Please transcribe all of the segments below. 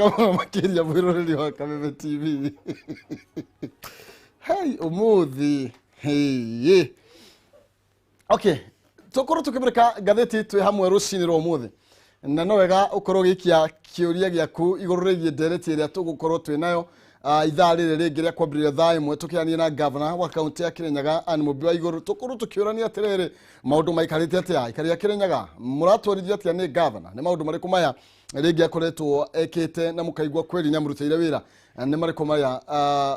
Wega mũno makĩria mwĩroreri wa Kameme TV. Hei, ũmũthĩ. Hey. Okay, tũkorwo tũkĩmũrĩka ngathĩti twĩ hamwe rũcinĩ rwa ũmũthĩ, na no wega ũkorwo ũgĩikia kĩũria gĩaku igũrũ rĩgiĩ ndereti ĩrĩa tũgũkorwo twĩ nayo ithaa rĩrĩ rĩngĩ rĩa kwambĩrĩria thaa 1, tũkĩaria na gavana wa kaunti ya Kirinyaga Anne Mũmbi wa Igũrũ. Tũkorwo tũkĩũrania atĩrĩrĩ, maũndũ maikarĩte atĩa aikari a Kirinyaga? Mũratwarithio atĩa nĩ gavana? Nĩ maũndũ marĩkũ maya rĩngĩ akoretwo ekĩte na mũkaigua kweri nĩ amũrutĩire wĩra? Nĩ marĩkũ maya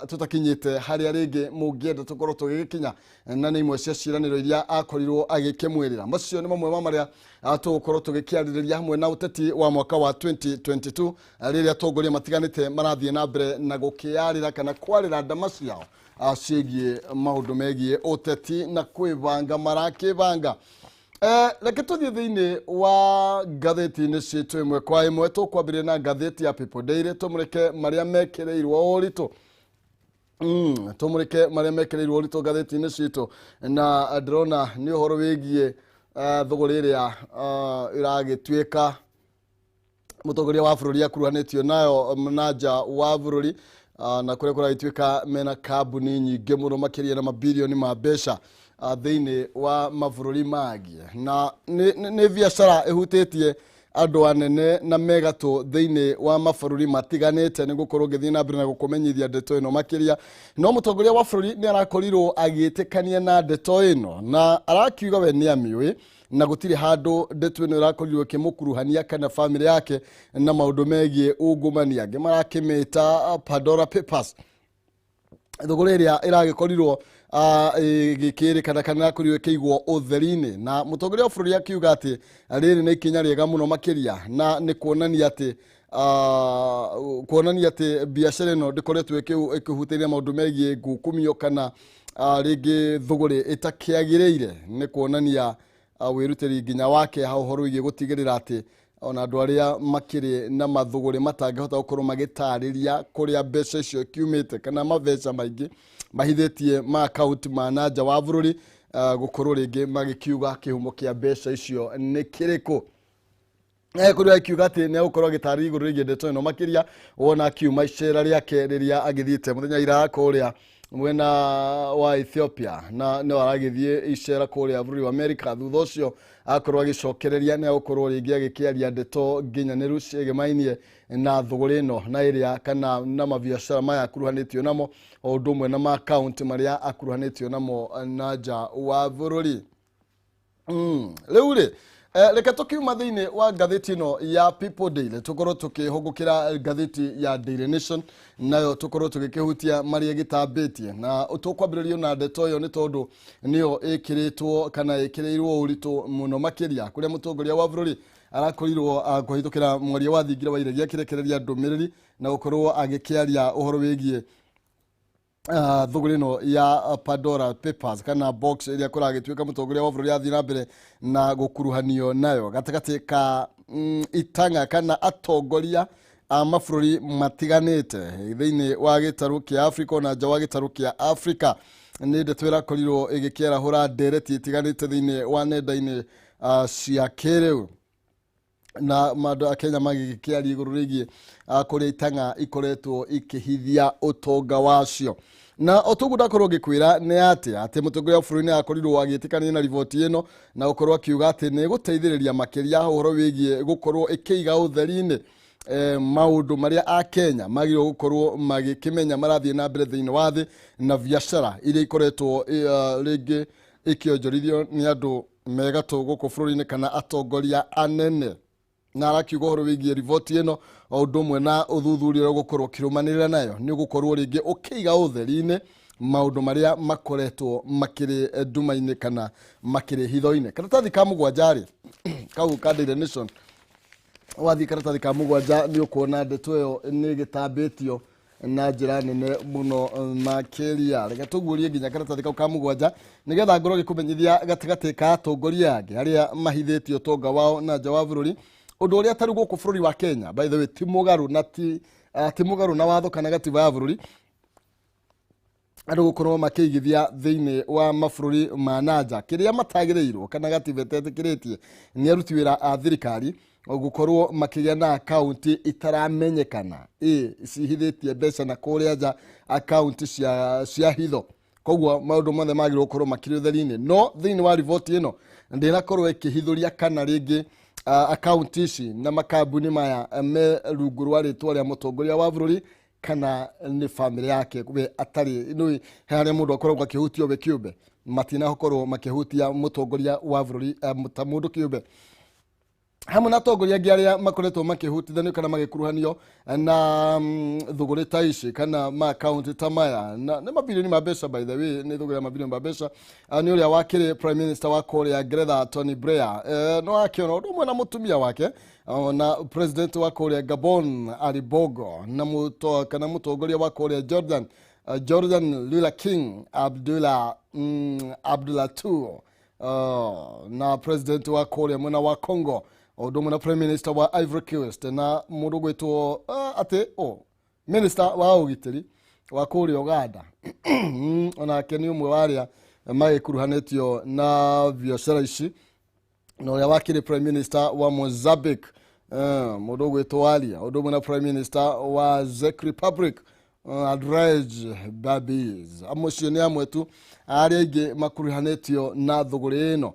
tũtakinyĩte harĩa rĩngĩ mũngĩenda tũkorwo tũgĩgĩkinya, na nĩ imwe cia ciĩranĩro iria akorirwo agĩkĩmwĩrĩra? Macio nĩ mamwe ma marĩa tũgũkorwo tũgĩkĩarĩrĩria hamwe na ũteti wa mwaka wa 2022, rĩrĩa atongoria matiganĩte marathiĩ na mbere na gũkĩarĩra kana kwarĩra ndama ciao ciĩgiĩ maũndũ megiĩ ũteti na kwĩbanga marakĩbanga. Reke tũthiĩ thĩinĩ wa ngathĩti-inĩ citũ ĩmwe kwa ĩmwe. Tũkwambĩrĩria na ngathĩti ya People Daily, tũmũrĩke marĩa mekĩrĩirwo ũritũ. Tũmũrĩke marĩa mekĩrĩirwo ũritũ ngathĩti-inĩ citũ, na ndĩrona nĩ ũhoro wĩgiĩ thũgũrĩ ĩrĩa ĩragĩtuĩka mũtongoria wa bũrũri akuruhanĩtio nayo na nja wa bũrũri, na kũrĩa kũragĩtuĩka mena kambuni nyingĩ mũno makĩria na mabirioni ma mbeca thĩinĩ wa mabũrũri mangĩ, na nĩ biacara ĩhutĩtie andũ anene na megatũ thĩinĩ wa mabũrũri matiganĩte. Nĩ gũkorwo ngĩthiĩ na mbere na gũkũmenyithia ndeto ĩno makĩria, no mũtongoria wa bũrũri nĩ arakorirwo agĩtĩkania na ndeto ĩno, na arakiuga we nĩ amĩũĩ na gũtirĩ handũ ndeto ĩno ĩrakorirwo ĩkĩmũkuruhania kana bamĩrĩ yake na maũndũ megiĩ ungumania. Angĩ marakĩmĩta Pandora Papers, thũgũrĩ ĩrĩa ĩragĩkorirwo ĩgĩkĩrĩkana kana ĩrakorirwo ĩkĩigwo ũtheri-inĩ, na mũtongoria wa bũrũri akiuga atĩ rĩrĩ nĩ ikinya rĩega mũno makĩria, na nĩ kuonania atĩ biacara ĩno ndĩkoretwo ĩkĩhutĩria maũndũ megiĩ ngukumio kana rĩngĩ thũgũrĩ ĩtakĩagĩrĩire. Nĩ kuonania wĩrutĩri nginya wake ha ũhoro wĩgiĩ gũtigĩrĩra atĩ ona andũ arĩa makĩrĩ na mathũgũrĩ matangĩhota gũkorwo magĩtarĩria kũrĩa mbeca icio kiumĩte kana mabeca maingĩ mahithĩtie ma akaunti ma na nja wa bũrũri, gũkorwo rĩngĩ magĩkiuga kĩhumo kĩa mbeca icio nĩ kĩrĩkũ. Kũrĩa akiuga atĩ nĩ egũkorwo agĩtarĩria igũrũ rĩgiĩ ndeto ĩno makĩria wona akiuma icera rĩake rĩrĩa agĩthiĩte mũthenya ira kũrĩa mwena wa Ethiopia, na no aragĩthiĩ icera kũrĩa bũrũri wa America. Thutha ũcio akorwo agĩcokereria, nĩ egũkorwo rĩngĩ agĩkĩaria ndeto nginyanĩru ciĩgemainie na thũgũrĩ ĩno na ĩrĩa kana na mabiacara maya akuruhanĩtio namo, o ũndũ ũmwe na maakaunti marĩa akuruhanĩtio namo na nja wa bũrũri. Rĩu rĩ, reke tũkiuma thĩinĩ wa ngathĩti ĩno ya People Daily, tũkorwo tũkĩhũngũkĩra ngathĩti ya Daily Nation, nayo tũkorwo tũgĩkĩhutia marĩa ĩgĩtambĩtie, na tũkwambĩrĩrio na ndeto ĩyo nĩ tondũ nĩyo ĩkĩrĩtwo kana ĩkĩrĩirwo ũritũ mũno makĩria, kũrĩa mũtongoria wa bũrũri arakorirwo kũhĩtũkĩra mwaria wa thingira wa iregi akĩrekereria ndũmĩrĩri na gũkorwo agĩkĩaria ũhoro wĩgiĩ thũgũrĩ ĩno ya Pandora Papers kana box ĩrĩa kũragĩtuĩka mũtongoria wa bũrũri athiĩ na mbere na gũkuruhanio nayo gatagatĩ ka itanga kana atongoria a mabũrũri matiganĩte thĩinĩ wa gĩtarũ kĩa Afrika ona nja wa gĩtarũ kĩa Afrika. Nĩ ndeto ĩrakorirwo ĩgĩkĩarahũra ndereti itiganĩte thĩinĩ wa nenda-inĩ cia kĩrĩu, na andũ a Kenya magĩkĩaria igũrũ rĩgiĩ kũrĩa itang'a ikoretwo ikĩhithia ũtonga wacio. Na o toguo ndakorwo ngĩkwĩra nĩ atĩ mũtongoria wa bũrũri nĩ akorirwo agĩtĩkania na riboti ĩno na gũkorwo akiuga atĩ nĩ ĩgũteithĩrĩria makĩria ũhoro wĩgiĩ gũkorwo ĩkĩiga ũtheri-inĩ maũndũ marĩa a Kenya magĩrĩirwo gũkorwo magĩkĩmenya marathiĩ na mbere thĩinĩ wa thĩ, na biacara iria ikoretwo rĩngĩ ikĩonjorithio nĩ andũ megatũ gũkũ bũrũri-inĩ kana atongoria anene. Na arakiuga ũhoro wĩgiĩ riboti ĩno o ũndũ ũmwe na ũthuthuria ũrĩa ũgũkorwo ũkĩrũmanĩrĩra nayo nĩ ũgũkorwo rĩngĩ ũkĩiga ũtheri-inĩ maũndũ marĩa makoretwo makĩrĩ nduma-inĩ kana makĩrĩ hitho-inĩ. Karatathi ka 7 rĩ, kau ka Daily Nation, wathiĩ karatathi ka 7 nĩ ũkuona ndeto ĩyo nĩ ĩgĩtambĩtio na njĩra nene mũno makĩria. Reke tũguũrie nginya karatathi kau ka 7 nĩgetha ngorwo ngĩkũmenyithia gatagatĩ ka atongoria angĩ arĩa mahithĩtie ũtonga wao na nja wa bũrũri, ũndũ ũrĩa tarĩ gũkũ bũrũri wa Kenya, by the way, ti mũgarũ na ti mũgarũ na watho kana gatiba ya bũrũri andũ gũkorwo makĩigithia thĩinĩ wa mabũrũri ma nanja. Kĩrĩa matagĩrĩirwo kana gatiba ĩtetĩkĩrĩtie nĩ aruti wĩra a thirikari. Gũkorwo makĩgĩa na akaunti itaramenyekana, ĩ cihithĩtie mbeca na kũrĩa nja, akaunti cia hitho. Koguo maũndũ mothe magĩrĩirwo gũkorwo makĩrĩ ũtheri-inĩ, no thĩinĩ wa riboti ĩno ndĩnakorwo ĩkĩhithũria kana rĩngĩ akaunti ici na makambuni maya me rungu rwa rĩtwa rĩa mũtongoria wa bũrũri kana nĩ bamĩrĩ yake we atarĩ. Nĩ he harĩa mũndũ akoragwo akĩhutio we kĩũmbe, matinakorwo makĩhutia mũtongoria wa bũrũri ta mũndũ kĩũmbe hamwe na atongoria angĩ arĩa makoretwo makĩhutithanio kana magĩkuruhanio na thũgũrĩ ta ici kana maakaunti ta maya, na nĩ mabilioni ma mbeca. By the way, nĩ thũgũrĩ ya mabilioni ma mbeca. Nĩ ũrĩa wakĩrĩ prime minister wa kũrĩa Ngeretha, Tony Blair, no akĩona ũndũ ũmwe na mũtumia wake, na president wa kũrĩa Gabon, Ali Bongo, na mũto, kana mũtongoria wa kũrĩa Jordan, Jordan Lula King Abdullah, Abdullah II, na president wa kũrĩa mwena wa Congo, ũndũ ũmwe na prime minister wa Ivory Coast, na mũndũ gwĩtwo atĩ minister wa ũgitĩri wa kũrĩa Uganda, onake nĩ ũmwe wa arĩa magĩkuruhanĩtio na biacara ici, na ũrĩa wakĩrĩ prime minister wa Mozambique, mũndũ ũgwĩtwo Alia, ũndũ ũmwe na prime minister wa Czech Republic, Andrej Babis. Acio nĩ amwe tu arĩa aingĩ makuruhanĩtio na thũgũrĩ ĩno.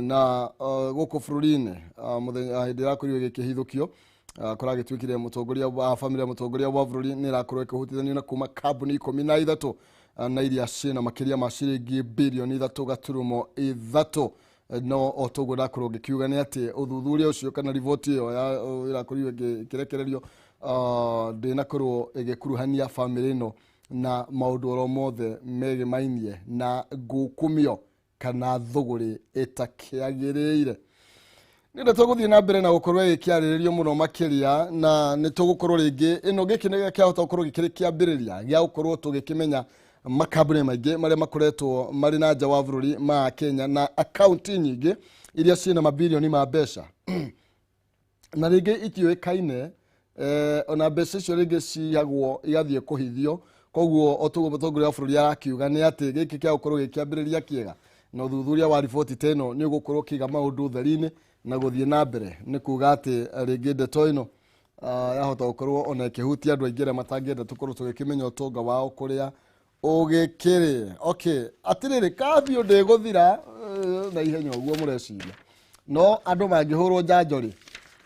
Na gũkũ bũrũri-inĩ, mũthenya hĩndĩ ĩrakorirwo ĩgĩkĩhithũkio, kũragĩtuĩkire mũtongoria wa bamĩrĩ ya mũtongoria wa bũrũri nĩ ĩrakorwo ĩkĩhutithanio na kuma kambuni 13, na iria ciĩna makĩria ma ciringi 3.3 bilioni. No o toguo ndakorwo ngĩkiuga nĩ atĩ ũthuthuria ũcio kana riboti ĩyo ĩrakorirwo ĩkĩrekererio, ndĩnakorwo ĩgĩkuruhania bamĩrĩ ĩno na maũndũ oro mothe megemainie na ngukumio kana thũgũrĩ ĩtakĩagĩrĩire. Nĩ ũndũ tũgũthiĩ na mbere na gũkorwo ĩkĩarĩrĩrio mũno makĩria, na nĩ tũgũkorwo rĩngĩ ĩno gĩkĩ nĩ kĩahota gũkorwo gĩkĩrĩ kĩambĩrĩria gĩa gũkorwo tũgĩkĩmenya makambuni maingĩ marĩa makoretwo marĩ na nja wa bũrũri ma Kenya na akaunti nyingĩ iria ciĩna mabilioni ma mbeca na rĩngĩ itiũĩkaine, ona mbeca icio rĩngĩ ciyagwo igathiĩ kũhithio. Koguo o toguo mũtongoria wa bũrũri arakiuga nĩ atĩ gĩkĩ kĩa gũkorwo gĩkĩambĩrĩria kĩega, na ũthuthuria wa riboti ta ĩno nĩ ũgũkorwo ũkĩiga maũndũ ũtheri-inĩ na gũthiĩ na mbere nĩ kuga atĩ rĩngĩ ndeto ĩno yahota gũkorwo ona ĩkĩhutia andũ aingĩ arĩa matangĩenda tũkorwo tũgĩkĩmenya ũtonga wao kũrĩa ũgĩkĩrĩ. Okay, atĩrĩrĩ, kabiũ ndĩgũthira na ihenya ũguo mũreciria, no andũ mangĩhũrwo njanjo rĩ,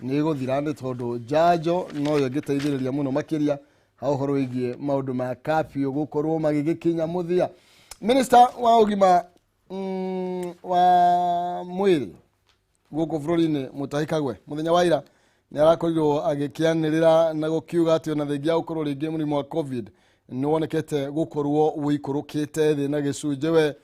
nĩ ĩgũthira, nĩ tondũ njanjo noyo ĩngĩteithĩrĩria mũno makĩria ha ũhoro wĩgiĩ maũndũ ma kabiũ gũkorwo magĩgĩkinya mũthia. Minister wa ũgima wa mwĩrĩ gũkũ bũrũri-inĩ, Mutahi Kagwe, mũthenya wa ira nĩ arakorirwo agĩkĩanĩrĩra na gũkiuga atĩ ona thengia wa gũkorwo rĩngĩ mũrimũ wa COVID nĩ wonekete gũkorwo wĩikũrũkĩte thĩ na gĩcunjĩ, we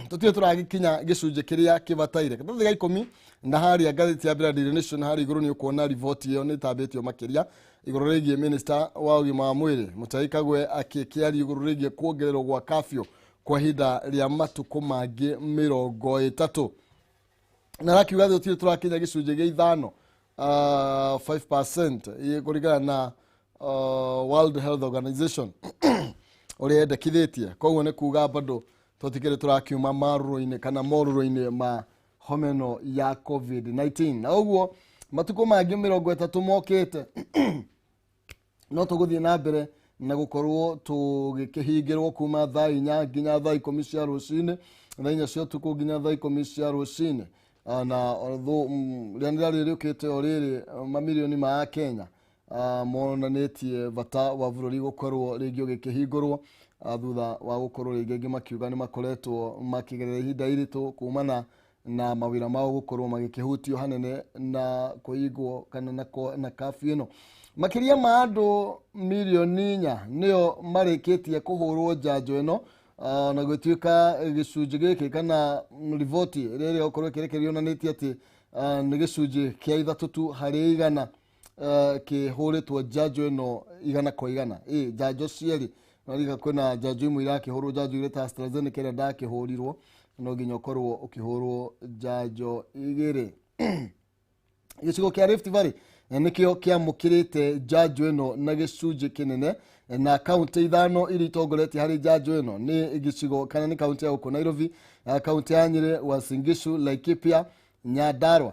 tũtirĩ tũragĩkinya gĩcunjĩ kĩrĩa kĩbataire. Katathi ga 10 na harĩa ngathĩti ya mbere Daily Nation harĩa igũrũ nĩ ũkuona riboti ĩyo nĩ ĩtambĩtio makĩria igũrũ rĩgiĩ minister wa ũgima wa mwĩrĩ Mutahi Kagwe akĩkĩaria igũrũ rĩgiĩ kuongererwo gwa kafyu kwa ihinda rĩa matukũ mangĩ 30, na arakiuga atĩ tũtirĩ tũrakinya gĩcunjĩ gĩa 5, 5% kũringana na World Health Organization ũrĩa yendekithĩtie. Koguo nĩ kuga bado tũtikĩrĩ tũrakiuma marũrũ-inĩ kana morũrũ-inĩ ma homa ĩno ya COVID-19, na ũguo matukũ mangĩ 30 mokĩte no tũgũthiĩ na mbere na gũkorwo tũgĩkĩhingĩrwo kuma thaa 4 nginya thaa 10 cia rũcinĩ, thaa 4 cia ũtukũ nginya thaa 10 cia rũcinĩ. Na rĩanĩrĩra rĩrĩ rĩũkĩte o rĩrĩ mamirioni ma Kenya monanĩtie bata wa bũrũri gũkorwo rĩngĩ ũgĩkĩhingũrwo, thutha wa gũkorwo rĩngĩ angĩ makiuga nĩ makoretwo makĩgerera ihinda iritũ kumana na mawĩra mao gũkorwo magĩkĩhutio hanene na kũhingwo kana na kabiũ ĩno. Makĩria ma andũ 4 milioni nĩo marĩkĩtie kũhũrwo njanjo ĩno, na gwĩtuĩka gĩcunjĩ gĩkĩ kana riboti ĩrĩa ĩrĩgũkorwo ĩkĩrekererio yonanĩtie atĩ nĩ gĩcunjĩ kĩa 3 tu harĩ igana kĩhũrĩtwo njanjo ĩno 100%. Ĩ njanjo cierĩ, no riga kwĩna njanjo imwe irakĩhũrwo, njanjo igĩrĩ ta AstraZeneca ĩrĩa ndakĩhũrirwo, no nginya ũkorwo ũkĩhũrwo njanjo igĩrĩ. Gĩcigo kĩa Rift Valley nĩkĩo kĩamũkĩrĩte njanjo ĩno na gĩcunjĩ kĩnene, na kaunti 5 iria itongoretie harĩ njanjo ĩno nĩ gĩcigo kana nĩ kaunti ya gũkũ Nairobi, kaunti ya Nyĩrĩ, Uasin Gishu, Laikipia, Nyandarua.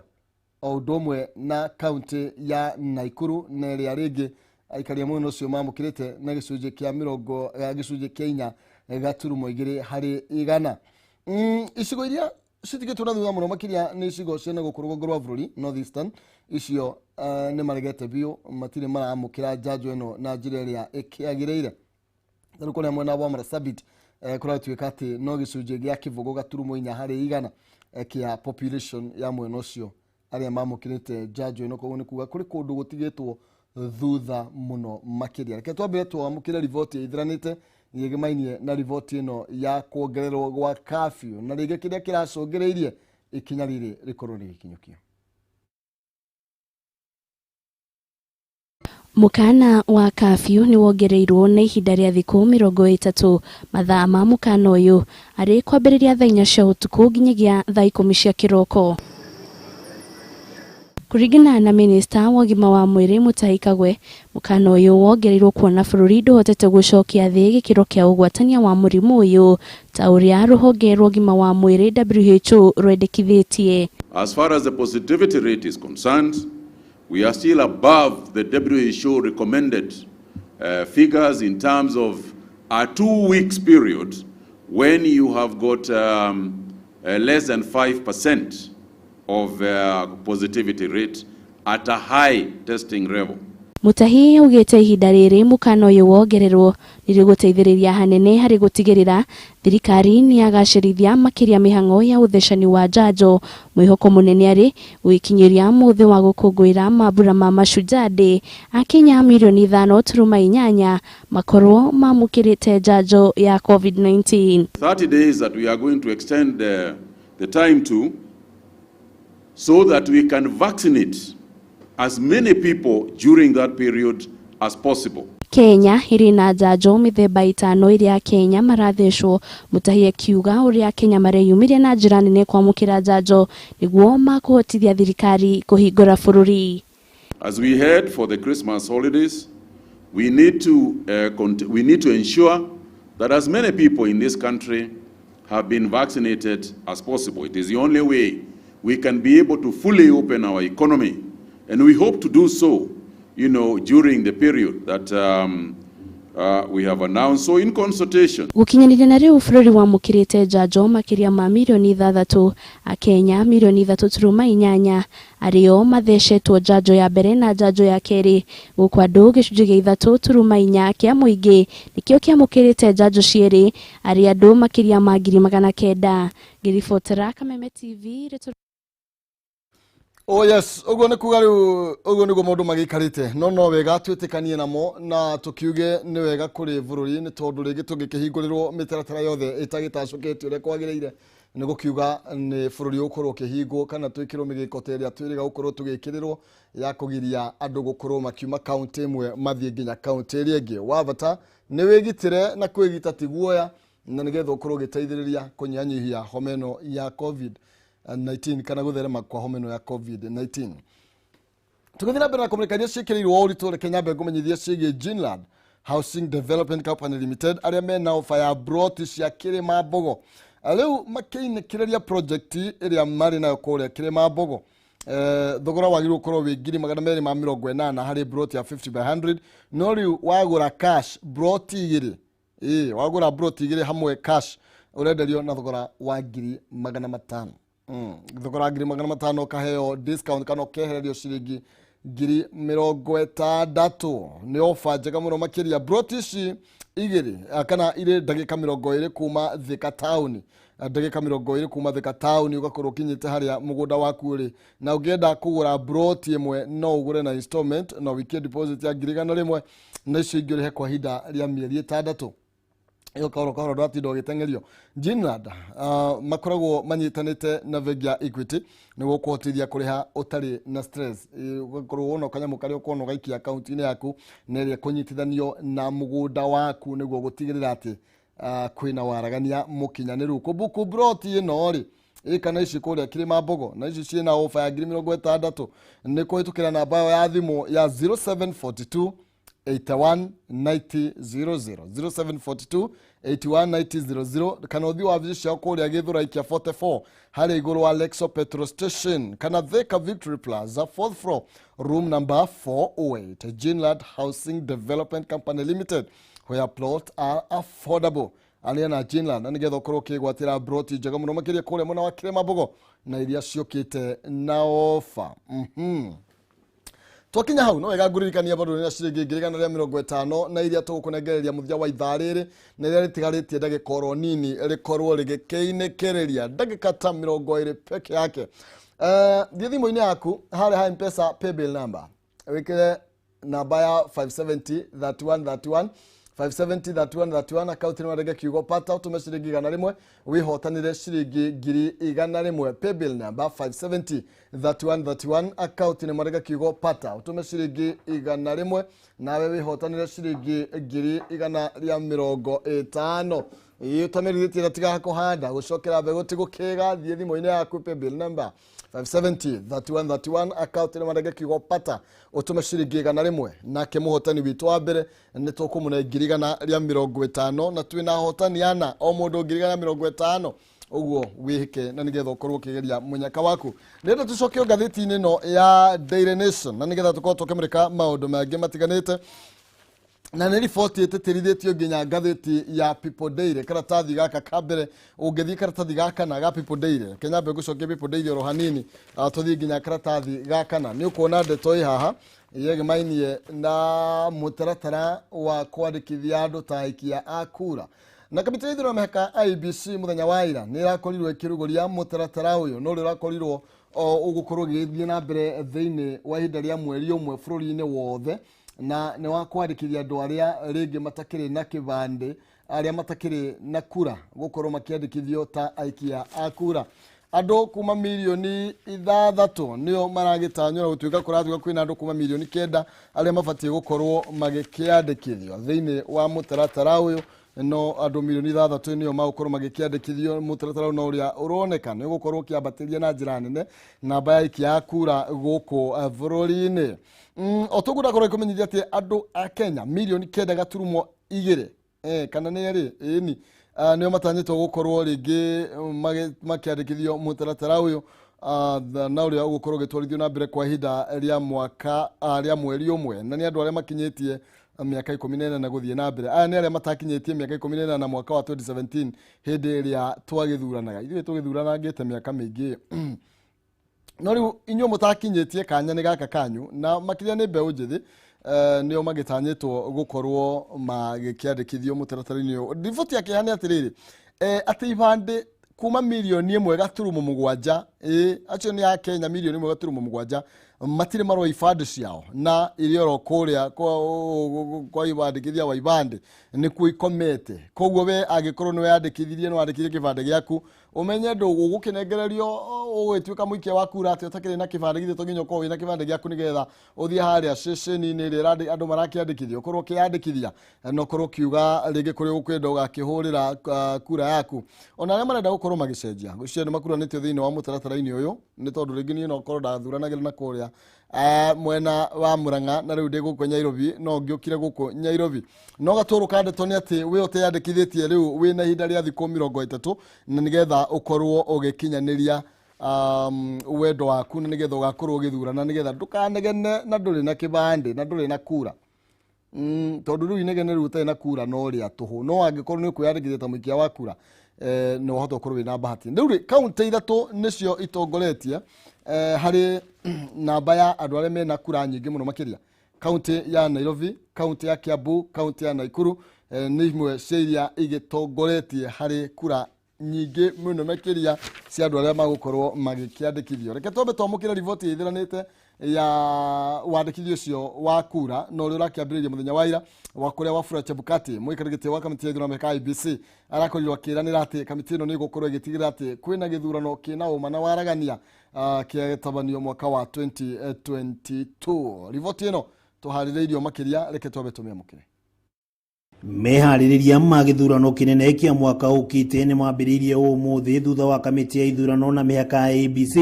O ũndũ ũmwe na kaunti ya Naikuru, na ĩrĩa rĩngĩ aikari a mwena ũcio mamũkĩrĩte na gĩcunjĩ kĩa mĩrongo gĩcunjĩ kĩa 4.2%. Icigo iria citigĩtwo na thutha mũno makĩria nĩ icigo ciana gũkũ rũgongo rwa bũrũri, North Eastern. Icio nĩ maregete biũ, matirĩ maramũkĩra njanjo ĩno na njĩra ĩrĩa ĩkĩagĩrĩire. Rĩu kũrĩa mwena wa Marsabit, kũratuĩka atĩ no gĩcunjĩ gĩa 0.4% kĩa population ya mwena ũcio arĩa mamũkĩrĩte njanjo ĩno. Koguo nĩ kuga kũrĩ kũndũ gũtigĩtwo thutha mũno makĩria. Reke twambire twamũkĩre riboti ĩthiranĩte yĩgĩmainie na riboti ĩno ya kuongererwo gwa curfew, na rĩngĩ kĩrĩa kĩracũngĩrĩirie ikinya rĩrĩ rĩkorwo rĩgĩkinyũkio. Mũkana wa curfew nĩ wongereirwo na ihinda rĩa thikũ 30. Mathaa ma mũkana ũyũ arĩ kwambĩrĩria thaa 4 cia ũtukũ nginyagia thaa 10 cia kĩroko. Kũringana na minista wa ũgima wa mwĩrĩ Mutahi Kagwe, mũkana ũyũ wongereirwo kuona bũrũri ndũhotete gũcokia thĩ gĩkĩro kĩa ũgwatania wa mũrimũ ũyũ ta ũrĩa rũhonge rwa ũgima wa mwĩrĩ WHO rwendekithĩtie. As far as the positivity rate is concerned, we are still above the WHO recommended figures in terms of a 2 weeks period when you have got less than 5% of positivity rate at a high testing level. Mutahi augĩte ihinda rĩrĩ mũkana ũyũ wongererwo nĩrĩgũteithĩrĩria hanene harĩ gũtigĩrĩra thirikari nĩyagacĩrithia makĩria mĩhang'o ya ũthecani wa njanjo. Mwĩhoko mũnene arĩ gũgĩkinyĩria mũthĩ wa gũkũngũĩra mambura ma Mashujaa Day, akenya mirioni 5.8 makorwo mamũkĩrĩte njanjo ya COVID-19. 30 days that we are going to extend the time to so that we can vaccinate as many people during that period as possible. Kenya ĩrĩ na njanjo mĩthemba 5 ĩrĩa Kenya marathecwo. Mutahi akiuga ũrĩa Kenya mareyumĩria na njĩra nene kwamũkĩra njanjo nĩguo makũhotithia thirikari kũhingũra bũrũri. As we head for the Christmas holidays, we need to ensure that as many people in this country have been vaccinated as possible. It is the only way we can be able to fully open our economy. And we hope to do so during the period that we have announced. So in consultation, Gũkinyanĩria na rĩu bũrũri wamũkĩrĩte njanjo makĩria ma mirioni 6. Akenya mirioni 3.8 arĩo mathecetwo njanjo ya mbere na njanjo ya kerĩ, gũkũ andũ gĩcunjĩ gĩa 3.4 kĩa mũingĩ nĩkĩo kĩamũkĩrĩte njanjo cierĩ, arĩ andũ makĩria ma 900,000. Ngĩribotera Kameme TV rĩtũ. Oh yes, ũguo nĩ kuga rĩu ũguo nĩguo maũndũ magĩikarĩte, no wega twĩtĩkanie namo na tũkiuge nĩ wega kũrĩ bũrũri, nĩ tondũ rĩngĩ tũngĩkĩhingũrĩrwo mĩtaratara yothe ĩtagĩtacũkĩte ũrĩa kwagĩrĩire, nĩ gũkiuga nĩ bũrũri ũgũkorwo ũkĩhingwo kana twĩkĩrwo mĩgĩko ta ĩrĩa twĩrĩga gũkorwo tũgĩkĩrĩrwo ya kũgiria andũ gũkorwo makiuma kaunti ĩmwe mathiĩ nginya kaunti ĩrĩa ĩngĩ. Wa bata nĩ wĩgitĩre, na kwĩgita ti guoya, na nĩgetha ũkorwo ũgĩteithĩrĩria kũnyihanyihia homa ĩno ya COVID-19 kana gũtherema kwa homa ĩno ya COVID-19. Tũgĩthiĩ na mbere na kũmũrĩkania ciĩkĩrĩirwo ũritũ, reke nyambe ngũmenyithie ciĩgiĩ Ginland Housing Development Company Limited, arĩa mena ofa ya broti cia Kĩrĩma Mbogo. Rĩu makĩinĩkĩrĩria project ĩrĩa marĩ nayo kũrĩa Kĩrĩma Mbogo. Thogora wagĩrĩirwo gũkorwo wĩ 280,000 harĩ broti ya 50 by 100, no rĩu wagũra cash broti igĩrĩ, ĩĩ, wagũra broti igĩrĩ hamwe cash, ũrenderio na thogora wa 500,000. Thogora wa 500,000, ũkaheo discount kana ũkehererio ciringi 60,000. Nĩ ofa njega mũno makĩria. Broti ici igĩrĩ kana irĩ ndagĩka 20 kuma Thika taũni. Ndagĩka 20 kuma Thika taũni ũgakorwo ũkinyĩte harĩa mũgũnda waku ũrĩ. Na ũngĩenda kũgũra broti ĩmwe, no ũgũre na installment na ũikie deposit ya 100,000, na icio ingĩ ũrĩhe kwa ihinda rĩa mĩeri 6. Ĩyo kahoro kahoro, ndwatinda ũgĩteng'erio. Ginland makoragwo manyitanĩte na bengi ya Equity nĩguo kũhotithia kũrĩha ũtarĩ na stress. Ũgakorwo wona kanyamũ karĩa ũkona ũgaikia akaunti-inĩ yaku na ĩrĩa ĩkũnyitithanio na mũgũnda waku nĩguo gũtigĩrĩra atĩ kwĩna waragania mũkinyanĩru. Kũbuku broti ĩno rĩ, ĩ kana ici kũrĩa Kĩrĩma Mbogo, na ici ciĩna ofa ya 60,000, nĩ kũhĩtũkĩra namba ĩyo ya thimũ ya 0742 81 90 00 0742 81 90 00 kana ũthiĩ wabici ciao kũrĩa Gĩthũrai kĩa 44 harĩa igũrũ wa Lexo petrol station kana Thika Victory Plaza, fourth floor, room number 408. Ginland Housing Development Company Limited, where plot are affordable. Aria na Ginland na nĩgetha ũkorwo ũkĩgwatĩra broti njega mũno makĩria kũrĩa mwena wa Kĩrĩma na iria ciũkĩte na ofa. Twakinya hau no wega ngũririkania bado nĩ ciringi 150 na iria tũgũkũnengereria mũthia wa ithaa rĩrĩ na iria rĩtigarĩtie ndagĩka oro nini rĩkorwo rĩgĩkĩinĩkĩrĩria ndagĩka ta 20 peke yake. Thiĩ thimũ-inĩ yaku harĩa ha M-Pesa paybill number, wĩkĩre namba ya 570 31 31 570 31 31, akaunti nĩ wandĩke kiugo pata, ũtũme ciringi 100 wĩhotanĩre ciringi 100,000. Paybill number 570 31 31, akaunti nĩ mwandĩke kiugo pata, ũtũme ciringi 100 nawe wĩhotanĩre ciringi 150,000. Ĩĩ ũtamĩrithĩtie gatiga kũhanda gũcokera mbegũ ti gũkĩga. Thiĩ thimũ-inĩ yaku paybill number 570 31 31, akaunti nĩ mwandĩke kiugo pata, ũtũme ciringi 100 nake mũhotani witũ wa mbere nĩ tũkũmũne 150,000 na twĩna ahotani ana o mũndũ 150,000. Ũguo wĩhĩke na nĩgetha ũkorwo ũkĩgeria mũnyaka waku. Nĩenda tũcoke ngathĩti-inĩ ĩno ya Daily Nation na nĩgetha tũkorwo tũkĩmũrĩka maũndũ mangĩ matiganĩte, na nĩ riboti ĩtĩtĩrithĩtio nginya ngathĩti ya People Daily karatathi gaka ka mbere. Ũngĩthiĩ karatathi ga kana ga People Daily, Kenya mbe ngũcokia People Daily oro hanini, tũthiĩ nginya karatathi ga kana, nĩ ũkuona ndeto ĩ haha yegemainie na mũtaratara wa kwandĩkithia andũ ta aikia a kura. Na kamĩtĩ ya ithurano mĩhaka IEBC mũthenya wa ira nĩ ĩrakorirwo ĩkĩrugũria mũtaratara ũyũ na ũrĩa ũrakorirwo ũgũkorwo ũgĩthiĩ na mbere thĩinĩ wa ihinda rĩa mweri ũmwe bũrũri-inĩ wothe, na nĩ wa kwandĩkithia andũ arĩa rĩngĩ matakĩrĩ na kĩbandĩ, arĩa matakĩrĩ na kura gũkorwo makĩandĩkithio ta aikia a kura. Andũ kuma mirioni 6 nĩo maragĩtanyũra gũtuĩka kũratuĩka kwĩna andũ kuma mirioni 9 arĩa mabatiĩ gũkorwo magĩkĩandĩkithio thĩinĩ wa mũtaratara ũyũ. No andũ mirioni 6 nĩo magũkorwo magĩkĩandĩkithio mũtaratara ũyũ, ũrĩa ũroneka nĩ ũgũkorwo ũkĩambatĩria na njĩra nene namba ya aikia a kura gũkũ bũrũri-inĩ. O toguo ndakorwo ngĩkũmenyithia atĩ andũ a Kenya mirioni 9.2 kana nĩ erĩ ĩni nĩo matanyĩtwo gũkorwo rĩngĩ makĩandĩkithio mũtaratara ũyũ na ũrĩa ũgũkorwo ũgĩtwarithio na mbere kwa ihinda rĩa mwaka rĩa mweri ũmwe, na nĩ andũ arĩa makinyĩtie mĩaka 18 na gũthiĩ na mbere. Aya nĩ arĩa matakinyĩtie mĩaka 18 na mwaka wa 2017 hĩndĩ ĩrĩa twagĩthuranaga. Ithuĩ tũgĩthuranangĩte mĩaka mĩingĩ, no rĩu inyuĩ mũtakinyĩtie kanya nĩ gaka kanyu, na makĩria nĩ mbeũ njĩthĩ nĩo magĩtanyĩtwo gũkorwo magĩkĩandĩkithio mũtaratara-inĩ ũyũ. Riboti ya kĩeha nĩ atĩrĩrĩ, atĩ ibandĩ kuma mirioni 1.7, acio nĩ a Kenya mirioni 1.7 matirĩ marũa ibandĩ ciao na iria oro kũrĩa kwa ibandĩkithia wa ibandĩ nĩkuo ikomete. Koguo we angĩkorwo nĩ weyandĩkithirie, nĩ wandĩkithirie kĩbandĩ gĩaku, ũmenye ndũgũkĩnengererio ũgĩtuĩka mũikia wa kura atĩ ũtakĩrĩ na kĩbandĩ, githĩ to nginya ũkorwo wĩna kĩbandĩ gĩaku nĩgetha ũthiĩ harĩa ceceni-inĩ ĩrĩa andũ marakĩandĩkithia ũkorwo ũkĩyandĩkithia na ũkorwo ũkiuga rĩngĩ kũrĩa ũkwenda ũgakĩhũrĩra kura yaku. Ona arĩa marenda gũkorwo magĩcenjia gũcio nĩ makuranĩtio thĩinĩ wa mũtaratara-inĩ ũyũ, nĩ tondũ rĩngĩ niĩ no ngorwo ndathuranagĩra na kũrĩa mwena wa Murang'a na rĩu ndĩ gũkũ Nairobi, no ngĩũkire gũkũ Nairobi. No gatũrũ ka ndeto nĩ atĩ we ũteyandĩkithĩtie rĩu wĩna ihinda rĩa thikũ 30 na nĩgetha ũkorwo ũgĩkinyanĩria wendo waku na nĩgetha ũgakorwo ũgĩthurana nĩgetha ndũkanegene na ndũrĩ na kĩbandĩ na ndũrĩ na kura. Tondũ rĩu inegene rĩu ũtarĩ na kura no rĩa tũhũ, no angĩkorwo nĩ ũkwĩyandĩkithia ta mũikia wa kura no ũhote gũkorwo wĩna bahati. Rĩu rĩ kaunti 3 nĩcio itongoretie harĩ namba ya andũ arĩa mena kura nyingĩ mũno makĩria. Kaunti ya Nairobi, kaunti ya Kiambu, kaunti ya Nakuru nĩ imwe cia iria igĩtongoretie harĩ kura nyingĩ mũno makĩria cia andũ arĩa magũkorwo magĩkĩandĩkithio. Reke twambe twamũkĩre riboti ĩthiranĩte ya wandĩkithia ũcio wa kura na ũrĩa ũrakĩambĩrĩria mũthenya wa ira wa kũrĩa Wafula Chebukati mũikarĩri gĩtĩ wa kamĩtĩ ya ithurano mĩhaka IEBC arakorirwo akĩĩranĩra atĩ kamĩtĩ ĩno nĩ ĩgũkorwo ĩgĩtigĩrĩra atĩ kwĩna gĩthurano kĩna ũma na waragania kĩatabanio mwaka wa 2022. Riboti ĩno tũharĩrĩirio makĩria, reke twambe tũmĩamũkĩre. Meharĩrĩria ma gĩthurano kĩnene kĩa mwaka ũkĩte nĩ mambĩrĩirie ũmũthĩ thutha wa kamĩtĩ ya ithurano na mĩhaka ya IEBC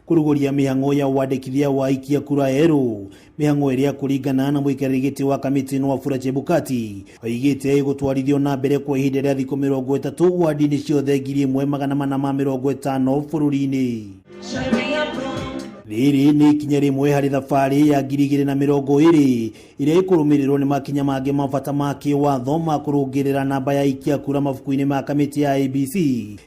kũrugũria mĩhang'o ya wandĩkithia wa aikia kura erũ. Mĩhang'o ĩrĩa kũringana na mũikarĩri gĩtĩ wa kamĩtĩ ĩno Wafula Chebukati oigĩte ĩgũtwarithio na mbere kwa ihinda rĩa thikũ 30 wadi-inĩ ciothe 1450 bũrũri-inĩ. Rĩrĩ nĩ ikinya rĩmwe harĩ thabarĩ ya 2020 ĩrĩa ĩkũrũmĩrĩrwo nĩ makinya mangĩ ma bata ma kĩwatho ma kũrũngĩrĩra namba ya aikia kura mabuku-inĩ ma kamĩtĩ ya IEBC.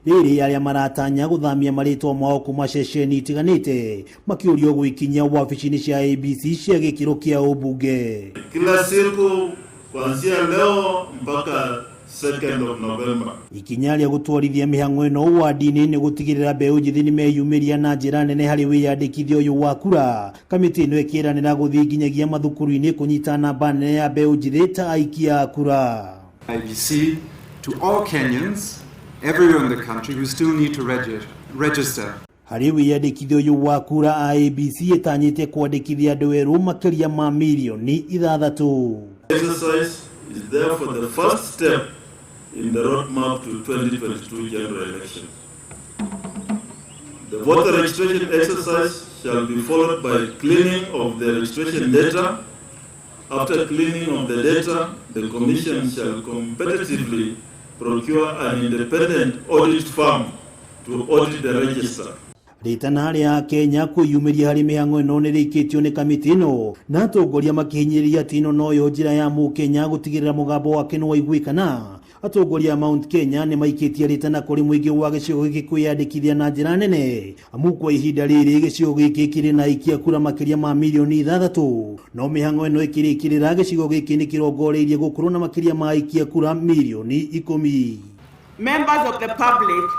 Rĩrĩ arĩa maratanya gũthamia marĩtwa mao kuma ceceni itiganĩte makĩũrio gwĩkinyia wabici-inĩ cia IEBC cia gĩkĩro kĩa ũmbunge. Kila siku kuanzia leo mpaka 2nd of November. Ikinya rĩa gũtwarithia mĩhang'o ĩno wadi-inĩ nĩ gũtigĩrĩra mbeũ njĩthĩ nĩmeyumĩria na njĩra nene harĩ wĩyandĩkithia ũyũ wa kura. Kamĩtĩ ĩno ĩkĩranĩra gũthiĩ nginyagia mathukuru-inĩ kũnyita namba nene ya mbeũ njĩthĩ ta aikia a kura. IEBC to all Kenyans everywhere in the country who still need to register. Harĩ wĩyandĩkithia ũyũ wa kura, IEBC ĩtanyĩte kwandĩkithia andũ erũ makĩria ma mirioni 6. Exercise is therefore the first step in the roadmap to 2022 general election. The voter registration exercise shall be followed by cleaning of the registration data. After cleaning of the data, the Commission shall competitively procure an independent audit firm to audit the register. Rĩtana rĩa Kenya kwĩyumĩria harĩ mĩhang'o ĩno nĩ rĩikĩtio nĩ kamĩtĩ ĩno na atongoria makĩhinyĩrĩria atĩ ĩno noyo njĩra ya mũkenya gũtigĩrĩra mũgambo wake nĩ waiguĩkana. Atongoria a Mount Kenya nĩ maikĩtie rĩtana kũrĩ mũingĩ wa gĩcigo gĩkĩ kwĩyandĩkithia na njĩra nene amu kwa ihinda rĩrĩ gĩcigo gĩkĩ kĩrĩ na aikia kura makĩria ma mirioni 6, no mĩhang'o ĩno ĩkĩrĩkĩrĩra gĩcigo gĩkĩ nĩ kĩrongoreirie gũkorwo na makĩria ma aikia kura mirioni 10. Members of the public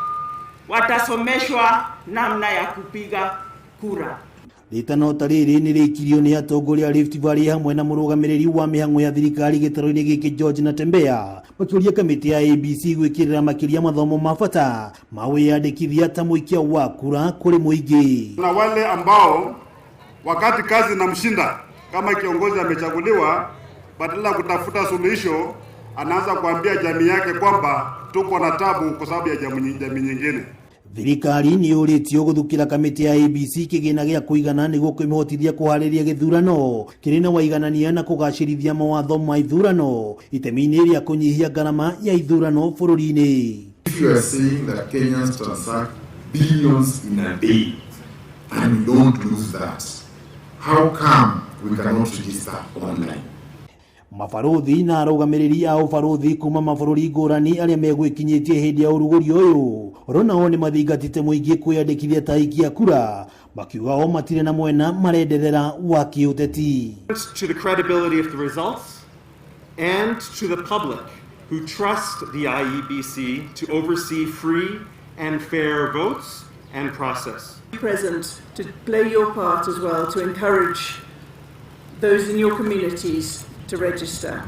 watasomeshwa namna ya kupiga kura. Rĩtana ta rĩrĩ nĩ rĩikirio nĩ atongoria a Rift Valley hamwe na mũrũgamĩrĩri wa mĩhang'o ya thirikari gĩtarũ-inĩ gĩkĩ George Natembeya makĩũria kamĩtĩ ya IEBC gwĩkĩrĩra makĩria mathomo ma bata ma wĩyandĩkithia ta mũikia wa kura kũrĩ mũingĩ. Na wale ambao wakati kazi inamshinda kama kiongozi amechaguliwa, badala ya kutafuta suluhisho anaanza kuambia jamii yake kwamba tuko na tabu kwa sababu ya jamii nyingine. Thirikari nĩ yũrĩtio gũthukĩra kamĩtĩ ya IEBC kĩgĩna gĩa kũigana nĩguo kũmĩhotithia kũharĩria gĩthurano kĩrĩ na waiganania na kũgacĩrithia mawatho ma ithurano itemi-inĩ rĩa kũnyihia ngarama ya ithurano bũrũri-inĩ. If you are saying that Kenyans transact billions in a day and we don't lose that, how come we cannot register online? Mabarũthi na arũgamĩrĩri a ũbarũthi kuma mabũrũri ngũrani arĩa megwĩkinyĩtie hĩndĩ ya ũrugũri ũyũ oro nao nĩ mathingatĩte mũingĩ kwĩyandĩkithia ta aikia kura makiuga o matirĩ na mwena marenderera wa kĩũteti. To the credibility of the results and to the public who trust the IEBC to oversee free and fair votes and process. Present to play your part as well to encourage those in your communities to register.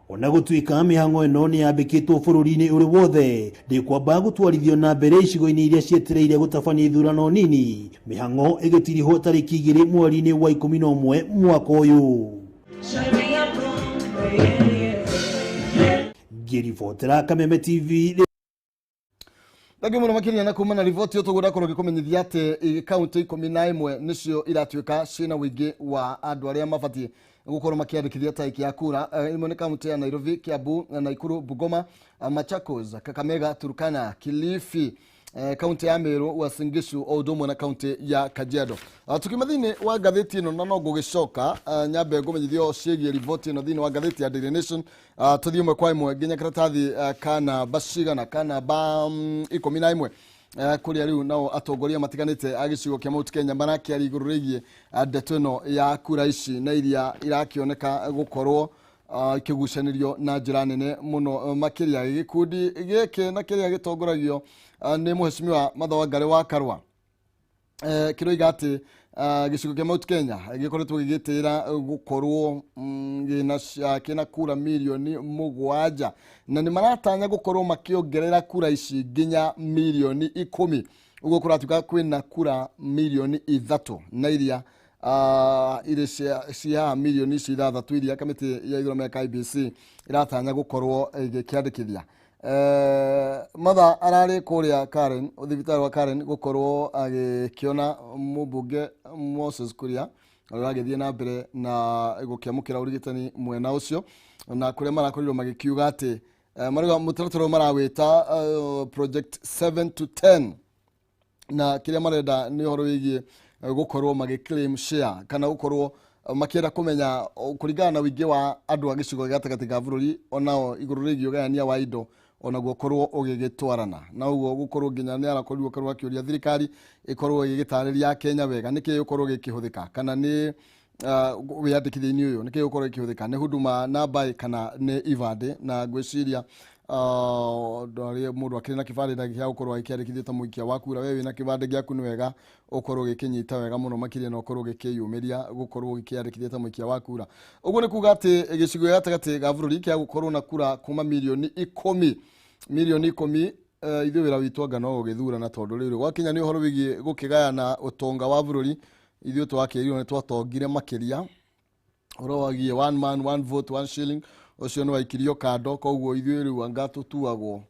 Ona gũtuĩka mĩhang'o ĩno nĩ yambĩkĩtwo bũrũri-inĩ ũrĩ wothe ndĩkwamba gũtwarithio na mbere icigo-inĩ iria cietereire gũtabania ithurano nini, mĩhang'o ĩgĩtirihwo tarĩki 2 mweri-inĩ wa 11 mwaka ũyũ. Ngĩribotera Kameme TV. Thank you mũno makĩria na kuma na riboti ĩyo tũgũra korwo ngĩkũmenyithia atĩ kaunti 11 nĩcio iratuĩka ciĩna ũingĩ wa andũ arĩa mabatiĩ gũkorwo makĩandĩkithia ta aikia kura. Imwe nĩ kaunti ya Nairobi, Kiambu, Nakuru, Bungoma, Machakos, Kakamega, Turkana, Kilifi, kaunti ya Meru, Uasin Gishu o ũndũ ũmwe na kaunti ya Kajiado. Tukiuma thĩinĩ wa ngathĩti ĩno na no ngũgĩcoka nyambe ngũmenyithio ciĩgiĩ riboti ĩno thĩinĩ wa ngathĩti ya Daily Nation. Tũthiĩ ĩmwe kwa ĩmwe nginya karatathi ka namba cigana ka namba 11, kũrĩa rĩu nao atongoria matiganĩte a gĩcigo kĩa Mount Kenya marakĩaria igũrũ rĩgiĩ ndeto ĩno ya kura ici na iria irakĩoneka gũkorwo ikĩgucanĩrio na njĩra nene mũno makĩria gĩkundi gĩkĩ na kĩrĩa gĩtongoragio nĩ mũhecimiwa Martha Wangari wa Karua kĩroiga atĩ gĩcigo kĩa Mount Kenya gĩkoretwo gĩgĩtĩĩra gũkorwo kĩna kura mirioni 7 na nĩ maratanya gũkorwo makĩongerera kura ici nginya mirioni 10, ũguo kũratuĩka kwĩna kura mirioni 3 na iria Irĩ cia mirioni ici 6 iria kamĩtĩ ya ithurano ya IEBC ĩratanya gũkorwo ĩgĩkĩandĩkithia. Matha ararĩ kũrĩa Karen, thibitarĩ wa Karen, gũkorwo agĩkĩona mũmbunge Moses Kuria ũrĩa ũragĩthiĩ na mbere na gũkĩamũkĩra ũrigitani mwena ũcio, na kũrĩa marakorirwo magĩkiuga atĩ marauga mũtaratara ũyũ marawĩta Project 7 to 10, na kĩrĩa marenda nĩ ũhoro wĩgiĩ gũkorwo magĩ claim share kana gũkorwo makĩenda kũmenya kũringana na ũingĩ wa andũ a gĩcigo gĩa gatagatĩ ga bũrũri, onao igũrũ rĩgiĩ ũgayania wa indo onaguo korwo ũgĩgĩtwarana na ũguo gũkorwo nginya nĩ arakorirwo korwo akĩũria thirikari ĩkorwo ĩgĩgĩtarĩria Kenya wega nĩkĩ gĩgũkorwo gĩkĩhũthĩka, kana nĩ wĩyandĩkithia-inĩ ũyũ nĩkĩ gĩgũkorwo gĩkĩhũthĩka, nĩ huduma namba kana nĩ ibandĩ. Na ngwĩciria mũndũ akĩrĩ na kĩbandĩ ndangĩkĩaga gũkorwo agĩkĩandĩkithio ta mũikia wa kura. We wĩna kĩbandĩ gĩaku nĩ wega ũkorwo ũgĩkĩnyita wega mũno makĩria na ũkorwo ũgĩkĩyumĩria gũkorwo ũgĩkĩandĩkithia ta mũikia wa kura. Ũguo nĩ kuga atĩ gĩcigo gĩa gatagatĩ ga bũrũri kĩa gũkorwo na kura kuma mirioni 10, mirioni 10. Ithuĩ wĩra witũ anga no gũgĩthurana, tondũ rĩrĩ gwakinya nĩ ũhoro wĩgiĩ gũkĩgayana ũtonga wa bũrũri, ithuĩ twakĩrirwo nĩ twatongire makĩria. Ũhoro wagiĩ one man, one vote, one shilling, ũcio nĩ waikirio kando. Koguo ithuĩ rĩu anga tũtuagwo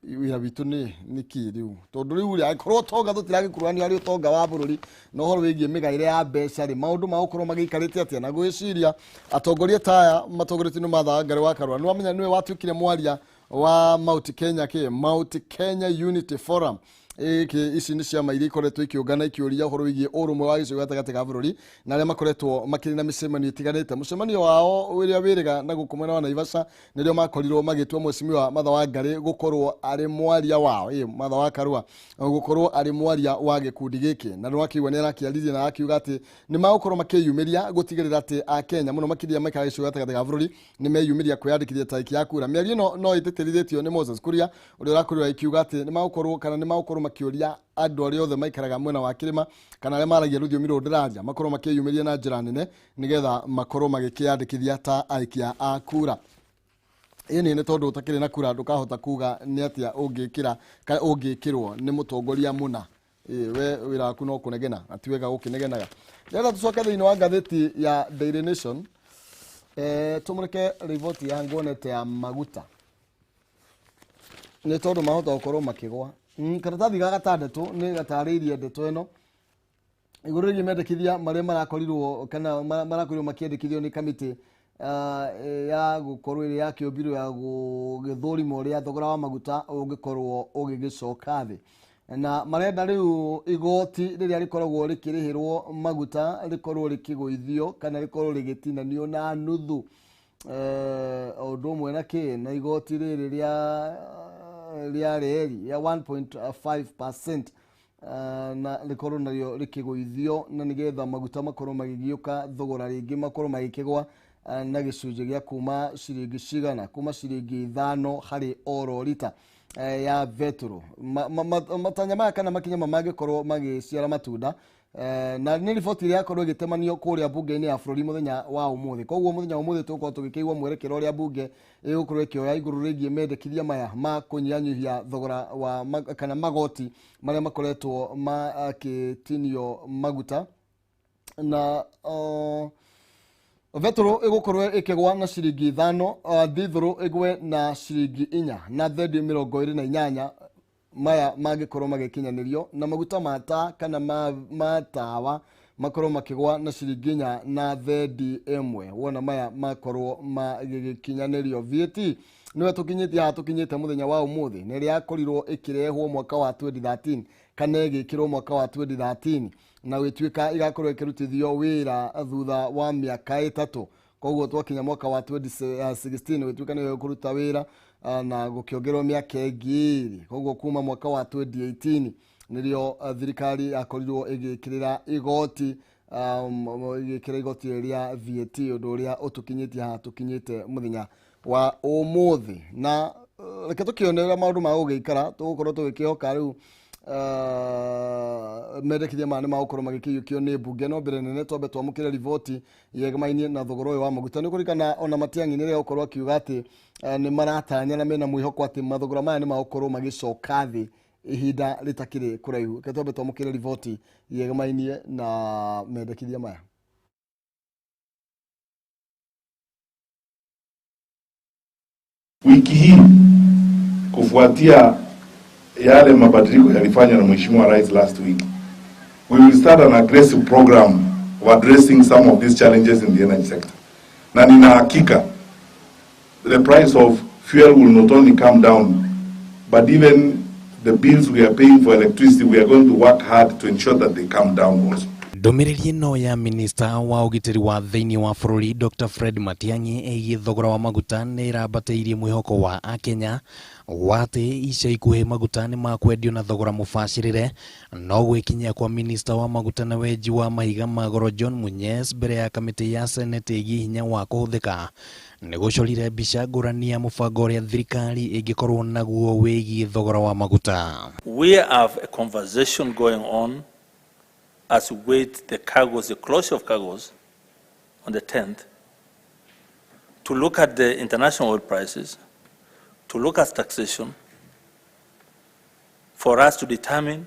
wĩra witũ nĩ kĩ rĩu? Tondũ rĩu rĩ, angĩkorwo ũtonga tũtiragĩkuruhania harĩ ũtonga wa bũrũri na ũhoro wĩgiĩ mĩgaĩre ya mbeca rĩ, maũndũ magũkorwo magĩikarĩte atĩa? Na gwĩciria atongoria ta aya matongoretio nĩ Martha Wangari wa Karua, nĩ wamenya nĩwe watuĩkire mwaria wa Mount Kenya kĩ Mount Kenya Unity Forum. Ĩkĩ ici nĩ ciama iria ikoretwo ikĩũngana ikĩũria ũhoro wĩgiĩ ũrũmwe wa gĩcigo gatagatĩ ga bũrũri, na arĩa makoretwo makĩrĩ na mĩcemanio ĩtiganĩte. Mũcemanio wao ũrĩa wĩrĩga na gũkũ mwena wa Naivasha nĩrĩo makorirwo magĩtua Mheshimiwa Martha Wangari gũkorwo arĩ mwaria wao, Martha wa Karua gũkorwo arĩ mwaria wa gĩkundi gĩkĩ. Na nĩwakĩigua nĩ arakĩaririe na akiuga atĩ nĩ magũkorwo makĩyumĩria gũtigĩrĩra atĩ Akenya mũno makĩria maikaraga gĩcigo gatagatĩ ga bũrũri nĩ meyumĩria kwĩyandĩkithia ta aikia a kura. Mĩario ĩno no ĩtĩtĩrithĩtio nĩ Moses Kuria ũrĩa ũrakorirwo akiuga atĩ nĩ magũkorwo kana nĩ magũkorwo makĩũria andũ arĩa othe maikaraga mwena wa kĩrĩma kana arĩa maragia rũthiomi rũrũ ndĩraria makorwo makĩyumĩria na njĩra nene nĩgetha makorwo magĩkĩyandĩkithia ta aikia a kura. Ĩni nĩ tondũ ũtakĩrĩ na kura ndũkahota kuga nĩ atĩa ũngĩkĩra kana ũngĩkĩrwo nĩ mũtongoria mũna. We wĩra waku no kũnegena na ti wega gũkĩnegenaga. Nĩgetha tũcoke thĩinĩ wa ngathĩti ya Daily Nation, tũmũrĩke riboti ya nguonete ya maguta, nĩ tondũ mahota gũkorwo makĩgwa. Karatathi ga gatandatũ nĩ gatarĩirie ndeto ĩno igũrũ rĩgiĩ mendekithia marĩa marakorirwo kana marakorirwo makĩendekithio nĩ kamĩtĩ ya gũkorwo ĩrĩ ya kĩũmbirwo ya gũgĩthũrima ũrĩa thogora wa maguta ũngĩkorwo ũgĩgĩcoka thĩ. Na marenda rĩu igoti rĩrĩa rĩkoragwo rĩkĩrĩhĩrwo maguta rĩkorwo rĩkĩgũithio kana rĩkorwo rĩgĩtinanio na nuthu, o ũndũ ũmwe na kĩ na igoti rĩrĩ rĩa reri rĩa 1.5% na rĩkorwo narĩo rĩkĩgũithio, na nĩgetha maguta makorwo magĩgĩũka thogora rĩngĩ makorwo magĩkĩgwa na gĩcunjĩ gĩa kuma ciringi cigana, kuma ciringi 5 harĩ oro rita ya betũrũ. Matanya maya kana makinya maya mangĩkorwo magĩciara matunda, na nĩ riboti ĩrĩa yakorwo ĩgĩtemanio kũrĩa mbunge-inĩ ya bũrũri mũthenya wa ũmũthĩ. Koguo mũthenya wa ũmũthĩ tũgũkorwo tũgĩkĩigua mwerekero ũrĩa mbunge ĩgũkorwo ĩkĩoya igũrũ rĩgiĩ mendekithia maya ma kũnyihanyihia thogora wa kana magoti marĩa makoretwo makĩtinio maguta. Na betũrũ ĩgũkorwo ĩkĩgwa na ciringi 5, dithũrũ ĩgwe na ciringi 4 na thendi 28, maya mangĩkorwo magĩkinyanĩrio. Na maguta ma taa kana ma tawa makorwo makĩgwa na ciringi 4 na thendi 1, wona maya makorwo magĩkinyanĩrio. VAT nĩwe tũkinyĩtie haha tũkinyĩte mũthenya wa ũmũthĩ, nĩ ĩrĩa yakorirwo ĩkĩrehwo mwaka wa 2013 kana ĩgĩkĩrwo mwaka wa 2013 na gwĩtuĩka igakorwo ĩkĩrutithio wĩra thutha wa mĩaka 3. Koguo twakinya mwaka wa 2016 gwĩtuĩka nĩyo ĩkũruta wĩra, na gũkĩongererwo mĩaka ĩngĩ 2. Koguo kuma mwaka wa 2018 nĩrĩo thirikari yakorirwo ĩgĩkĩrĩra igoti, ĩgĩkĩra igoti rĩa VAT, ũndũ ũrĩa ũtũkinyĩtie haha tũkinyĩte mũthenya wa ũmũthĩ. Na reke tũkĩone ũrĩa maũndũ magũgĩikara, tũgũkorwo tũgĩkĩhoka rĩu mendekithia maya nĩ magũkorwo magĩkĩiyũkio nĩ mbunge. No mbere nene twambe twamũkĩre riboti yegemainie na thogora ũyũ wa maguta. Nĩ kũririkana ona Matiang'i nĩ rĩgũkorwo akiuga atĩ nĩ maratanya na mena mwĩhoko atĩ mathogora maya nĩ magũkorwo magĩcoka thĩ. ihinda rĩtakĩrĩ kũraihu. Reke twambe twamũkĩre riboti yegemainie na mendekithia maya. Wiki hii kufuatia yale mabadiliko yalifanywa na Mheshimiwa Rais last week, we will start an aggressive program of addressing some of these challenges in the energy sector. Na nina hakika the price of fuel will not only come down, but even the bills we are paying for electricity, we are going to work hard to ensure that they come down also. Ndũmĩrĩri ĩno ya minista wa ũgitĩri wa thĩinĩ wa bũrũri Dr. Fred Matiang'i ĩgiĩ thogora wa maguta nĩ ĩrambatĩirie mwĩhoko wa akenya wa atĩ ica ikuhĩ maguta nĩ makwendio na thogora mũbacĩrĩre. No gwĩkinyia kwa minista wa maguta na wenji wa mahiga ma goro John Munyes mbere ya kamĩtĩ ya seneti ĩgiĩ hinya wa kũhũthĩka nĩ gũcorire mbica ngũrani ya mũbango ũrĩa thirikari ĩngĩkorwo naguo wĩgiĩ thogora wa maguta. We have a conversation going on as we wait the cargoes, the closure of cargoes on the 10th, to look at the international oil prices, to look at taxation, for us to determine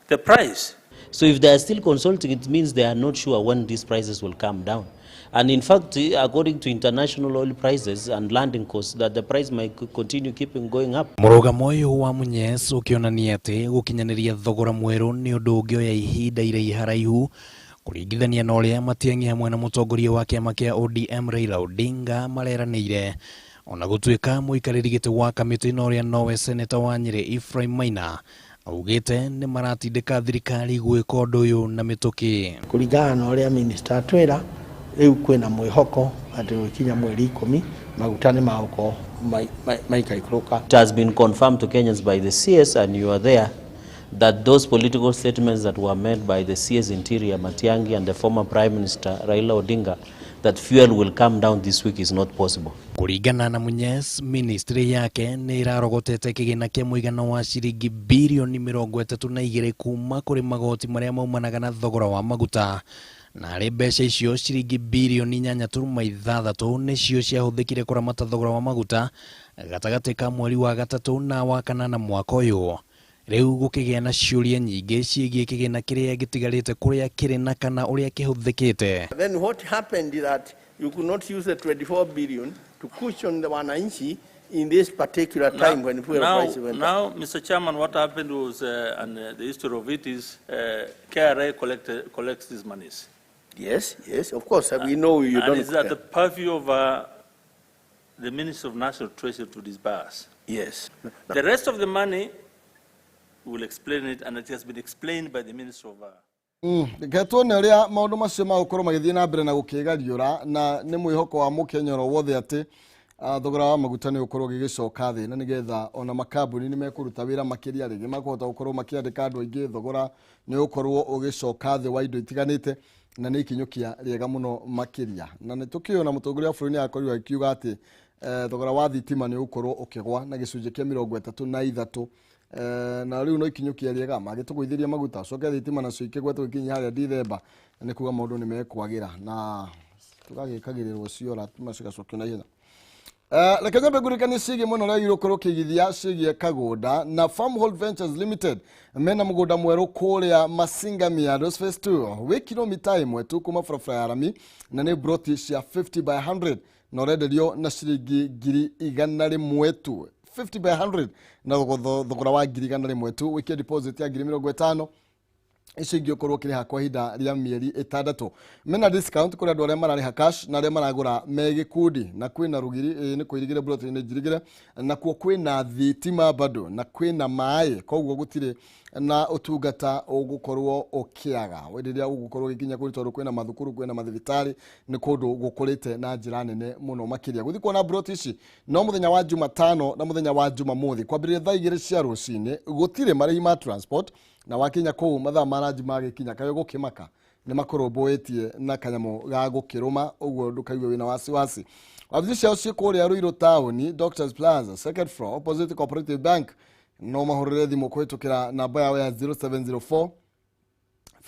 the price. So if they are still consulting, it means they are not sure when these prices will come down. And in fact, according to international oil prices and landing costs, that the price might continue keeping going up. Mũrũgamo ũyũ wa Munyes ũkĩonania atĩ gũkinyanĩria thogora mwerũ nĩ ũndũ ũngĩoya ihinda iraiharaihu kũringithania na ũrĩa Matiang'i hamwe na mũtongoria wa kĩama kĩa ODM Raila Odinga mareranĩire. Ona gũtuĩka mũikarĩri gĩtĩ wa kamĩtĩ ĩno ũrĩa nowe seneta wa Nyĩrĩ Ephraim Maina augĩte nĩ maratindĩka thirikari gwĩka ũndũ ũyũ na mĩtũkĩ. Kũringana na ũrĩa minista atwĩra, rĩu kwĩna mwĩhoko atĩ gũkinya mweri 10 maguta nĩ magũkorwo maikaikũrũka. It has been confirmed to Kenyans by the CS, and you are there, that those political statements that were made by the CS Interior Matiang'i and the former Prime Minister Raila Odinga that fuel will come down this week is not possible. Kũringana na Munyes, ministry yake nĩ ĩrarogotete kĩgĩna kĩa mũigana wa ciringi birioni 32 kuma kũrĩ magoti marĩa maumanaga na thogora wa maguta, na harĩ mbeca icio ciringi birioni 8.6 nĩcio ciahũthĩkire kũramata thogora wa maguta gatagatĩ ka mweri wa 3 na wa 8 mwaka ũyũ. Rĩu gũkĩgĩa na ciũria nyingĩ ciĩgiĩ kĩgĩna kĩrĩa gĩtigarĩte kũrĩa kĩrĩ na kana ũrĩa kĩhũthĩkĩte. Then what happened is that you could not use the 24 billion to cushion the wananchi in this particular time when fuel prices went up. Now, Mr. Chairman, what happened was, and the history of it is, KRA collects these monies. Yes, yes, of course. We know you don't. And it's at the purview of the Minister of National Treasury to disburse. Yes. The rest of the money, we'll explain it, and it has been explained by the Minister of... Reke tuone ũrĩa maũndũ macio magũkorwo magĩthiĩ na mbere na gũkĩgariũra, na nĩ mwĩhoko wa mũkenya oro wothe atĩ thogora wa maguta nĩ ũkorwo ũgĩgĩcoka thĩ, na nĩgetha ona makambuni nĩ mekũruta wĩra makĩria rĩngĩ makũhota gũkorwo makĩandĩka andũ aingĩ, thogora nĩ ũkorwo ũgĩcoka thĩ wa indo itiganĩte, na nĩ ikinyũkia rĩega mũno makĩria. Na nĩ tũkĩona mũtongoria wa bũrũri nĩ akorirwo akiuga atĩ thogora wa thitima nĩ ũgũkorwo ũkĩgwa na gĩcunjĩ kĩa 33, na rĩu no ikinyũkia rĩega magĩtũgũithĩria maguta coke thitima nacio ikĩgwe tũgĩkinyia harĩa Dithemba, nĩ kuga maũndũ nĩ mekwagĩra na tũgagĩkagĩrĩrwo ciora cigacokio na ihenya. Reke nyambe ngũririkanie ciĩgiĩ mwena ũrĩa wagĩrĩirwo gũkorwo ũkĩigithia ciĩgiĩ kagũnda na Farmhold Ventures Limited mena mũgũnda mwerũ kũrĩa Masinga Miados Phase 2 wĩ kilomita 1 tu kuma barabara ya rami, na nĩ broti cia 50 by 100 na ũrenderio na ciringi 100,000 tu, 50 by 100 na thogora wa 100,000 tu. Wĩkie deposit ya 50,000 icio ingĩ ũkorwo ũkĩrĩha kwa ihinda rĩa mĩeri 6. Mena discount kũrĩ andũ arĩa mararĩha cash na arĩa maragũra me gĩkundi, na kwĩna rũgiri nĩ kũirigĩre broti-inĩ njirigĩre, na kuo kwĩna thitima bado na kwĩna maĩ, koguo gũtirĩ na ũtungata ũgũkorwo ũkĩaga rĩrĩa ũgũkorwo ũgĩkinya kũu, tondũ kwĩna mathukuru, kwĩna mathibitarĩ, nĩ kũndũ gũkũrĩte na njĩra nene mũno makĩria. Gũthiĩ kuona broti ici no mũthenya wa Jumatano na mũthenya wa Jumamothi kwambĩrĩria thaa 2 cia rũcinĩ, gũtirĩ marĩhi ma transport, na wakinya kũu mathaa ma ranji magĩkinya kayo gũkĩmaka nĩ makũrũmbũĩtie na kanyamũ ga gũkĩrũma, ũguo ndũkaigue wĩna wasiwasi. Wabici ciao ciĩ kũrĩa Ruiru Town, Doctors Plaza, second floor, opposite Cooperative Bank. No mahũrĩre thimũ kũhĩtũkĩra namba yao ya 0704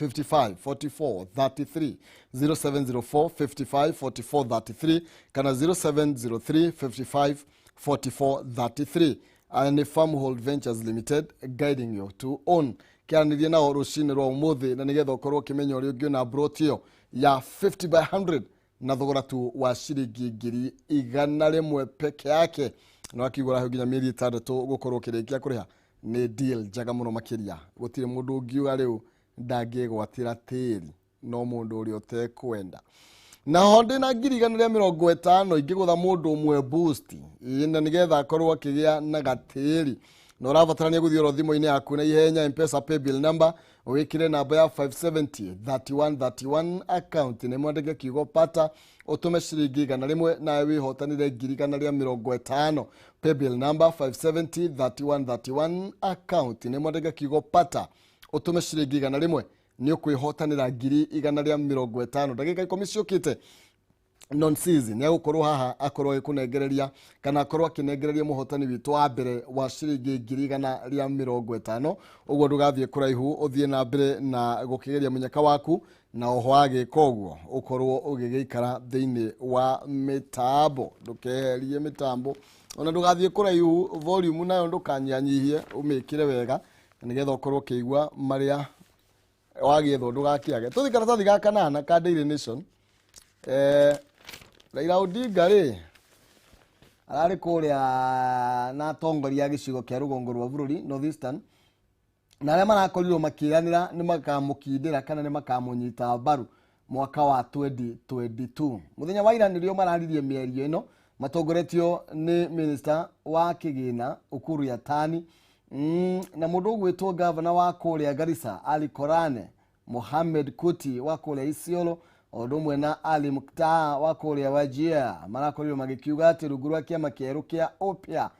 55 44 33, 0704 55 44 33 kana 0703 55 44 33. Nĩ Farmhold Ventures Limited guiding you to own. Kĩaranĩrie nao rũcinĩ rwa ũmũthĩ na nĩgetha ũkorwo ũkĩmenya ũrĩa ũngĩona broti ĩyo ya 50 by 100 na thogora tu wa ciringi 100,000 peke yake, na wakĩgũra hau nginya mĩeri 6 gũkorwo ũkĩrĩkia kũrĩha. Nĩ deal njega mũno makĩria, gũtirĩ mũndũ ũngiuga rĩu ndangĩgwatĩra tĩri, no mũndũ ũrĩa ũtekwenda. Naho ndĩna 150,000 ingĩgũtha mũndũ ũmwe boost na nĩgetha akorwo akĩgĩa na gatĩri, na ũrabatarania gũthiĩ oro thimũ-inĩ yaku na ihenya M-Pesa paybill number, wĩkĩre namba ya 570 31 31 account nĩ mwandĩke kiugo pata, ũtũme ciringi 100 nawe wĩhotanĩre 150,000. Paybill number 570 31 31 account nĩ mwandĩke kiugo pata, ũtũme ciringi 100 nĩ ũkwĩhotanĩra 150,000. Ndagĩka 10 ciũkĩte non-season nĩ agũkorwo haha akorwo agĩkũnengereria kana akorwo akĩnengereria mũhotani witũ wa mbere wa ciringi 150,000. Ũguo ndũgathiĩ kũraihu, ũthiĩ na mbere na gũkĩgeria mũnyaka waku, na oho wagĩka ũguo ũkorwo ũgĩgĩikara thĩinĩ wa mĩtambo, ndũkeherie mĩtambo ona ndũgathiĩ kũraihu, volume nayo ndũkanyihanyihie, ũmĩkĩre wega nĩgetha ũkorwo ũkĩigua marĩa wagĩethwo ndũgakĩage. Tũthiĩ karatathi ga kanana ka Daily Nation. Raila Odinga rĩ ararĩ kũrĩa na atongoria a gĩcigo kĩa rũgongo rwa bũrũri North Eastern, na arĩa marakorirwo makĩranĩra nĩ makamũkindĩra kana nĩ makamũnyita mbaru mwaka wa 2022. Mũthenya wa ira nĩrĩo mararirie mĩario ĩno matongoretio nĩ minister wa kĩgĩna Ukur Yatani, na mũndũ ũgwĩtwo gavana wa kũrĩa Garissa Ali Korane, Mohamed Kuti wa kũrĩa Isiolo, o ũndũ ũmwe na Ali Muktar wa kũrĩa Wajir, marakorirwo magĩkiuga atĩ rungu rwa kĩama kĩerũ kĩa Upya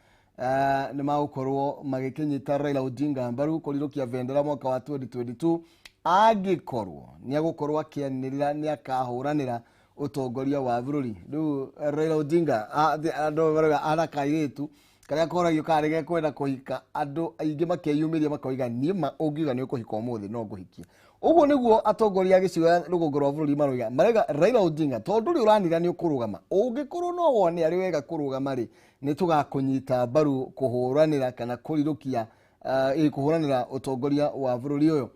nĩ magũkorwo magĩkĩnyita Raila Odinga mbaru kũrirũkia bendera mwaka wa 2022 angĩkorwo nĩ agũkorwo akĩanĩrĩra nĩ akahũranĩra ũtongoria wa bũrũri. Rĩu Raila Odinga andũ marauga ana kairĩtu karĩa koragio karĩ gekwenda kũhika, andũ aingĩ makeyumĩria makoiga niĩ ma ũngiuga nĩ ũkũhika ũmũthĩ no ngũhikie. Ũguo nĩguo atongoria a gĩcigo gĩa rũgongo rwa bũrũri marauga Raila Odinga tondũ rĩ ũranĩra nĩ ũkũrũgama, ũngĩkorwo no wone arĩ wega kũrũgama rĩ, nĩ tũgakũnyita mbaru kũhũranĩra kana kũrirũkia kũhũranĩra ũtongoria wa bũrũri ũyũ.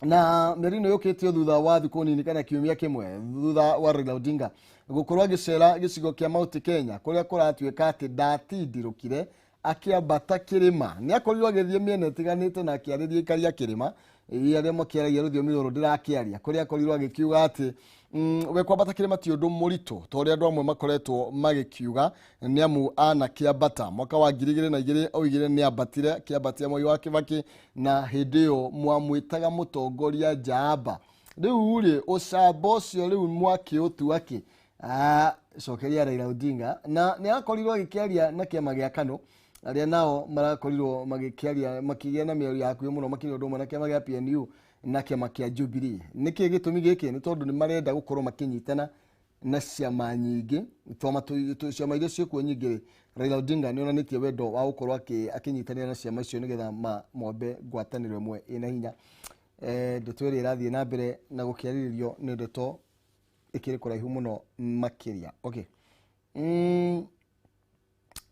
Na mĩario ĩno yũkĩtio thutha wa thikũ nini kana kiumia kĩmwe thutha wa Raila Odinga gũkorwo agĩcera gĩcigo kĩa Mount Kenya kũrĩa kũratuĩka atĩ ndatindirũkire akĩambata kĩrĩma. Nĩ akorirwo agĩthiĩ mĩena ĩtiganĩte na akĩarĩria aikari a kĩrĩma arĩa makĩaragia rũthiomi rũrũ ndĩrakĩaria, kũrĩa akorirwo agĩkiuga atĩ we kwambata kĩrĩma ti ũndũ mũritũ ta ũrĩa andũ amwe makoretwo magĩkiuga, nĩ amu anakĩambata mwaka wa 2002 oigire nĩ ambatire kĩambatia Mwai wa Kĩbakĩ, na hĩndĩ ĩyo mwamwĩtaga mũtongoria njamba. Rĩu rĩ ũcamba ũcio rĩu mwakĩũtua kĩ? Cokeria Raila Odinga. Na nĩ akorirwo agĩkĩaria na kĩama gĩa KANU arĩa nao marakorirwo magĩkĩaria makĩgĩa na mĩario ya hakuhĩ mũno makĩria ũndũ ũmwe na kĩama gĩa PNU na kĩama kĩa Jubilee. Nĩkĩ gĩtũmi gĩkĩ? Nĩ tondũ nĩ marenda gũkorwo makĩnyitana na ciama nyingĩ, ciama iria ciĩkuo nyingĩ rĩ, Raila Odinga nĩ onanĩtie wendo wa gũkorwo akĩnyitanĩra na ciama icio nĩgetha mombe ngwatanĩro ĩmwe ĩna hinya. Ndeto ĩrĩa ĩrathiĩ na mbere na gũkĩarĩrĩrio nĩ ndeto ĩkĩrĩ kũraihu mũno makĩria. Okay.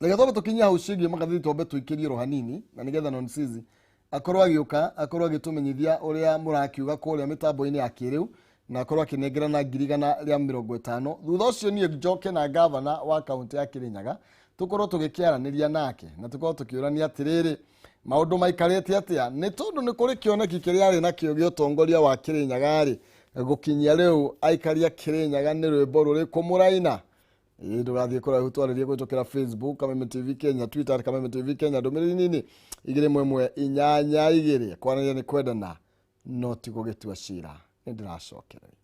Reke twambe tũkinyie hau ciĩgiĩ magathĩti, twambe tũikĩrie ro hanini na nĩgetha non-season akorwo agĩũka akorwo agĩtũmenyithia ũrĩa mũrakiuga kũrĩa mĩtambo-inĩ ya kĩrĩu, na akorwo akĩnengerana 150,000. Thutha ũcio niĩ njoke na gavana wa kaunti ya Kirinyaga tũkorwo tũgĩkĩaranĩria nake na tũkorwo tũkĩũrania atĩrĩrĩ maũndũ maikarĩte atĩa, nĩ tondũ nĩ kũrĩ kĩoneki kĩrĩa arĩ nakĩo gĩa ũtongoria wa Kirinyaga rĩ, gũkinyia rĩu aikari a Kirinyaga nĩ rwĩmbo rũrĩkũ mũraina. Ndũgathiĩ kũraihu, twarĩrie kũhĩtũkĩra Facebook Kameme TV Kenya, Twitter Kameme TV Kenya, ndũmĩrĩri nini 21182. Kwaranĩria nĩ kwendana no ti gũgĩtua cira. Nĩ ndĩracokereria.